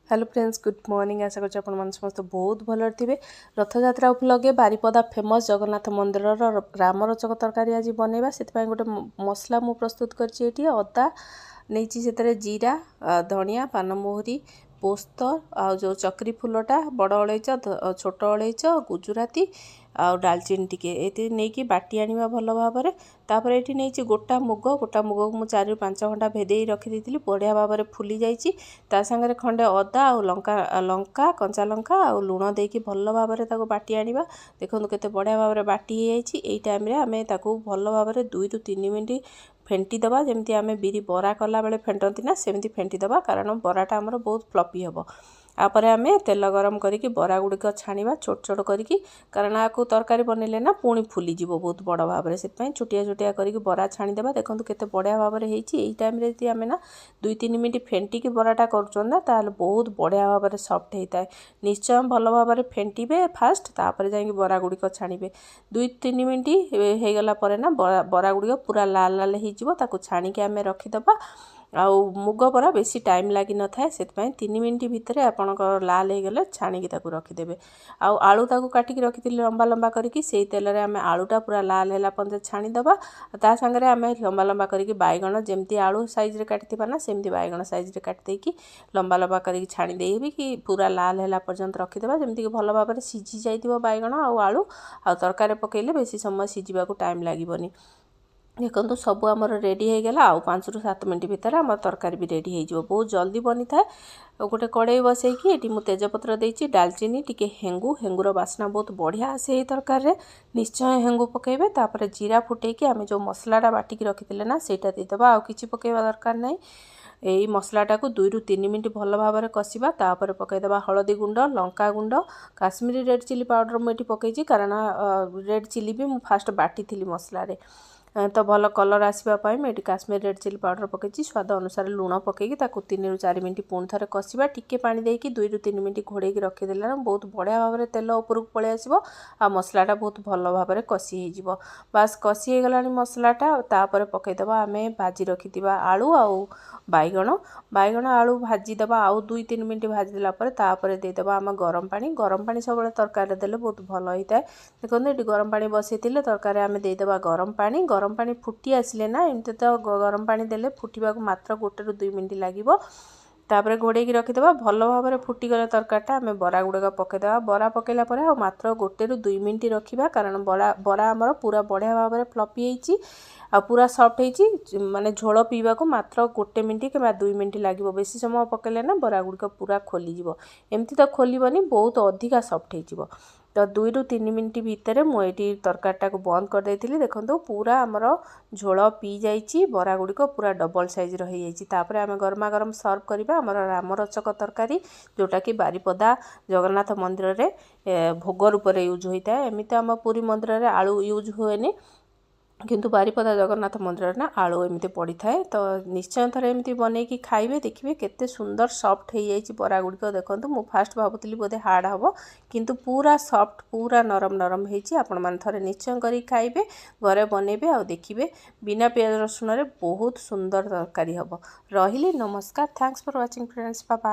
Hello friends, good morning. ଆଶା କରୁଛି ଆପଣମାନେ ସମସ୍ତେ ବହୁତ ଭଲରେ ଥିବେ। ରଥଯାତ୍ରା ଉପଲକ୍ଷେ ବାରିପଦା ଫେମସ୍ ଜଗନ୍ନାଥ ମନ୍ଦିରର ରାମରଚକ ତରକାରୀ ଆଜି ବନେଇବା। ସେଥିପାଇଁ ଗୋଟେ ମସଲା ମୁଁ ପ୍ରସ୍ତୁତ କରିଛି। ଏଇଠି ଅଦା ନେଇଛି, ସେଥିରେ ଜିରା, ଧଣିଆ, ପାନମହୁରି, ପୋସ୍ତ ଆଉ ଯେଉଁ ଚକ୍ରି ଫୁଲଟା, ବଡ଼ ଅଳେଇଚ, ଛୋଟ ଅଳେଇଚ, ଗୁଜୁରାତି ଆଉ ଡାଲଚିନି ଟିକେ ଏତିକି ନେଇକି ବାଟି ଆଣିବା ଭଲ ଭାବରେ। ତାପରେ ଏଇଠି ନେଇଛି ଗୋଟା ମୁଗ। ଗୋଟା ମୁଗକୁ ମୁଁ 4ରୁ 5 ଘଣ୍ଟା ଭେଦେଇ ରଖିଦେଇଥିଲି, ବଢ଼ିଆ ଭାବରେ ଫୁଲି ଯାଇଛି। ତା ସାଙ୍ଗରେ ଖଣ୍ଡେ ଅଦା ଆଉ ଲଙ୍କା, ଲଙ୍କା, କଞ୍ଚା ଲଙ୍କା ଆଉ ଲୁଣ ଦେଇକି ଭଲ ଭାବରେ ତାକୁ ବାଟି ଆଣିବା। ଦେଖନ୍ତୁ, କେତେ ବଢ଼ିଆ ଭାବରେ ବାଟି ହେଇଯାଇଛି। ଏଇ ଟାଇମ୍ରେ ଆମେ ତାକୁ ଭଲ ଭାବରେ 2ରୁ 3 ମିନିଟ୍ ଫେଣ୍ଟି ଦେବା। ଯେମିତି ଆମେ ବିରି ବରା କଲାବେଳେ ଫେଣ୍ଟନ୍ତି ନା, ସେମିତି ଫେଣ୍ଟି ଦେବା, କାରଣ ବରାଟା ଆମର ବହୁତ ଫ୍ଲପି ହେବ। ତାପରେ ଆମେ ତେଲ ଗରମ କରିକି ବରା ଗୁଡ଼ିକ ଛାଣିବା ଛୋଟ ଛୋଟ କରିକି, କାରଣ ଆକୁ ତରକାରୀ ବନେଇଲେ ନା ପୁଣି ଫୁଲିଯିବ ବହୁତ ବଡ଼ ଭାବରେ। ସେଥିପାଇଁ ଛୋଟିଆ ଛୋଟିଆ କରିକି ବରା ଛାଣିଦେବା। ଦେଖନ୍ତୁ, କେତେ ବଢ଼ିଆ ଭାବରେ ହେଇଛି। ଏଇ ଟାଇମ୍ରେ ଯଦି ଆମେ ନା 2-3 ମିନିଟ୍ ଫେଣ୍ଟିକି ବରାଟା କରୁଛନ୍ତି ନା, ତାହେଲେ ବହୁତ ବଢ଼ିଆ ଭାବରେ ସଫ୍ଟ ହେଇଥାଏ। ନିଶ୍ଚୟ ଭଲ ଭାବରେ ଫେଣ୍ଟିବେ ଫାଷ୍ଟ, ତାପରେ ଯାଇକି ବରା ଗୁଡ଼ିକ ଛାଣିବେ। 2-3 ମିନିଟ୍ ହେଇଗଲା ପରେ ନା ବରା ଗୁଡ଼ିକ ପୁରା ଲାଲ ଲାଲ ହେଇଯିବ। ତାକୁ ଛାଣିକି ଆମେ ରଖିଦେବା। ଆଉ ମୁଗ ବରା ବେଶୀ ଟାଇମ୍ ଲାଗିନଥାଏ, ସେଥିପାଇଁ 3 ମିନିଟ୍ ଭିତରେ ଆପଣଙ୍କର ଲାଲ ହେଇଗଲେ ଛାଣିକି ତାକୁ ରଖିଦେବେ। ଆଉ ଆଳୁ ତାକୁ କାଟିକି ରଖିଥିଲି ଲମ୍ବା ଲମ୍ବା କରିକି, ସେଇ ତେଲରେ ଆମେ ଆଳୁଟା ପୁରା ଲାଲ ହେଲା ପର୍ଯ୍ୟନ୍ତ ଛାଣିଦେବା। ତା ସାଙ୍ଗରେ ଆମେ ଲମ୍ବା ଲମ୍ବା କରିକି ବାଇଗଣ, ଯେମିତି ଆଳୁ ସାଇଜ୍ରେ କାଟିଥିବା ନା, ସେମିତି ବାଇଗଣ ସାଇଜ୍ରେ କାଟି ଦେଇକି ଲମ୍ବା ଲମ୍ବା କରିକି ଛାଣି ଦେଇକି କି ପୁରା ଲାଲ ହେଲା ପର୍ଯ୍ୟନ୍ତ ରଖିଦେବା, ଯେମିତିକି ଭଲ ଭାବରେ ସିଝି ଯାଇଥିବ ବାଇଗଣ ଆଉ ଆଳୁ, ଆଉ ତରକାରୀ ପକାଇଲେ ବେଶୀ ସମୟ ସିଝିବାକୁ ଟାଇମ୍ ଲାଗିବନି। ଦେଖନ୍ତୁ, ସବୁ ଆମର ରେଡ଼ି ହେଇଗଲା ଆଉ 5ରୁ 7 ମିନିଟ୍ ଭିତରେ ଆମର ତରକାରୀ ବି ରେଡ଼ି ହେଇଯିବ। ବହୁତ ଜଲ୍ଦି ବନିଥାଏ। ଗୋଟେ କଡ଼େଇ ବସେଇକି ଏଠି ମୁଁ ତେଜପତ୍ର ଦେଇଛି, ଡାଲଚିନି, ଟିକେ ହେଙ୍ଗୁ। ହେଙ୍ଗୁର ବାସ୍ନା ବହୁତ ବଢ଼ିଆ ଆସେ ଏଇ ତରକାରୀରେ, ନିଶ୍ଚୟ ହେଙ୍ଗୁ ପକାଇବେ। ତାପରେ ଜିରା ଫୁଟେଇକି ଆମେ ଯେଉଁ ମସଲାଟା ବାଟିକି ରଖିଥିଲେ ନା, ସେଇଟା ଦେଇଦେବା। ଆଉ କିଛି ପକାଇବା ଦରକାର ନାହିଁ। ଏଇ ମସଲାଟାକୁ 2ରୁ 3 ମିନିଟ୍ ଭଲ ଭାବରେ କଷିବା। ତାପରେ ପକାଇଦେବା ହଳଦୀ ଗୁଣ୍ଡ, ଲଙ୍କା ଗୁଣ୍ଡ, କାଶ୍ମୀରୀ ରେଡ଼୍ ଚିଲି ପାଉଡ଼ର ମୁଁ ଏଠି ପକାଇଛି, କାରଣ ରେଡ଼୍ ଚିଲି ବି ମୁଁ ଫାଷ୍ଟ ବାଟିଥିଲି ମସଲାରେ। ତ ଭଲ କଲର୍ ଆସିବା ପାଇଁ ମୁଁ ଏଠି କାଶ୍ମୀର ରେଡ଼୍ ଚିଲି ପାଉଡ଼ର ପକାଇଛି। ସ୍ୱାଦ ଅନୁସାରେ ଲୁଣ ପକାଇକି ତାକୁ 3ରୁ 4 ମିନିଟ୍ ପୁଣି ଥରେ କଷିବା। ଟିକେ ପାଣି ଦେଇକି 2ରୁ 3 ମିନିଟ୍ ଘୋଡ଼େଇକି ରଖିଦେଲେ ନା ବହୁତ ବଢ଼ିଆ ଭାବରେ ତେଲ ଉପରକୁ ପଳେଇ ଆସିବ ଆଉ ମସଲାଟା ବହୁତ ଭଲ ଭାବରେ କଷି ହେଇଯିବ। ବାସ୍, କଷି ହେଇଗଲାଣି ମସଲାଟା। ତାପରେ ପକାଇଦେବା ଆମେ ଭାଜି ରଖିଥିବା ଆଳୁ ଆଉ ବାଇଗଣ। ବାଇଗଣ ଆଳୁ ଭାଜିଦେବା ଆଉ 2-3 ମିନିଟ୍। ଭାଜିଦେଲା ପରେ ତାପରେ ଦେଇଦେବା ଆମେ ଗରମ ପାଣି। ଗରମ ପାଣି ସବୁବେଳେ ତରକାରୀରେ ଦେଲେ ବହୁତ ଭଲ ହେଇଥାଏ। ଦେଖନ୍ତୁ, ଏଠି ଗରମ ପାଣି ବସେଇଥିଲେ, ତରକାରୀରେ ଆମେ ଦେଇଦେବା ଗରମ ପାଣି। ଗରମ ପାଣି ଫୁଟି ଆସିଲେ ନା, ଏମିତି ତ ଗରମ ପାଣି ଦେଲେ ଫୁଟିବାକୁ ମାତ୍ର 1ରୁ 2 ମିନିଟ୍ ଲାଗିବ। ତାପରେ ଘୋଡ଼େଇକି ରଖିଦେବା। ଭଲ ଭାବରେ ଫୁଟିଗଲେ ତରକାରୀଟା ଆମେ ବରା ଗୁଡ଼ିକ ପକାଇଦେବା। ବରା ପକାଇଲା ପରେ ଆଉ ମାତ୍ର 1ରୁ 2 ମିନିଟ୍ ରଖିବା, କାରଣ ବରା ଆମର ପୁରା ବଢ଼ିଆ ଭାବରେ ଫ୍ଲପି ହେଇଛି ଆଉ ପୁରା ସଫ୍ଟ ହେଇଛି। ମାନେ ଝୋଳ ପିଇବାକୁ ମାତ୍ର 1 ମିନିଟ୍ କିମ୍ବା 2 ମିନିଟ୍ ଲାଗିବ। ବେଶୀ ସମୟ ପକାଇଲେ ନା ବରା ଗୁଡ଼ିକ ପୁରା ଖୋଲିଯିବ। ଏମିତି ତ ଖୋଲିବନି, ବହୁତ ଅଧିକା ସଫ୍ଟ ହେଇଯିବ। ତ 2ରୁ 3 ମିନିଟ୍ ଭିତରେ ମୁଁ ଏଇଠି ତରକାରୀଟାକୁ ବନ୍ଦ କରିଦେଇଥିଲି। ଦେଖନ୍ତୁ, ପୁରା ଆମର ଝୋଳ ପିଇ ଯାଇଛି, ବରା ଗୁଡ଼ିକ ପୁରା ଡବଲ୍ ସାଇଜ୍ର ହେଇଯାଇଛି। ତାପରେ ଆମେ ଗରମା ଗରମ ସର୍ଭ କରିବା ଆମର ରାମରଚକ ତରକାରୀ, ଯେଉଁଟାକି ବାରିପଦା ଜଗନ୍ନାଥ ମନ୍ଦିରରେ ଭୋଗ ରୂପରେ ୟୁଜ୍ ହୋଇଥାଏ। ଏମିତି ଆମ ପୁରୀ ମନ୍ଦିରରେ ଆଳୁ ୟୁଜ୍ ହୁଏନି, କିନ୍ତୁ ବାରିପଦା ଜଗନ୍ନାଥ ମନ୍ଦିରରେ ନା ଆଳୁ ଏମିତି ପଡ଼ିଥାଏ। ତ ନିଶ୍ଚୟ ଥରେ ଏମିତି ବନେଇକି ଖାଇବେ, ଦେଖିବେ କେତେ ସୁନ୍ଦର ସଫ୍ଟ ହେଇଯାଇଛି ବରା ଗୁଡ଼ିକ। ଦେଖନ୍ତୁ, ମୁଁ ଫାଷ୍ଟ ଭାବୁଥିଲି ବୋଧେ ହାର୍ଡ଼ ହେବ, କିନ୍ତୁ ପୁରା ସଫ୍ଟ, ପୁରା ନରମ ନରମ ହେଇଛି। ଆପଣମାନେ ଥରେ ନିଶ୍ଚୟ କରିକି ଖାଇବେ, ଘରେ ବନେଇବେ ଆଉ ଦେଖିବେ ବିନା ପିଆଜ ରସୁଣରେ ବହୁତ ସୁନ୍ଦର ତରକାରୀ ହେବ। ରହିଲି, ନମସ୍କାର। Thanks for watching, friends, bye.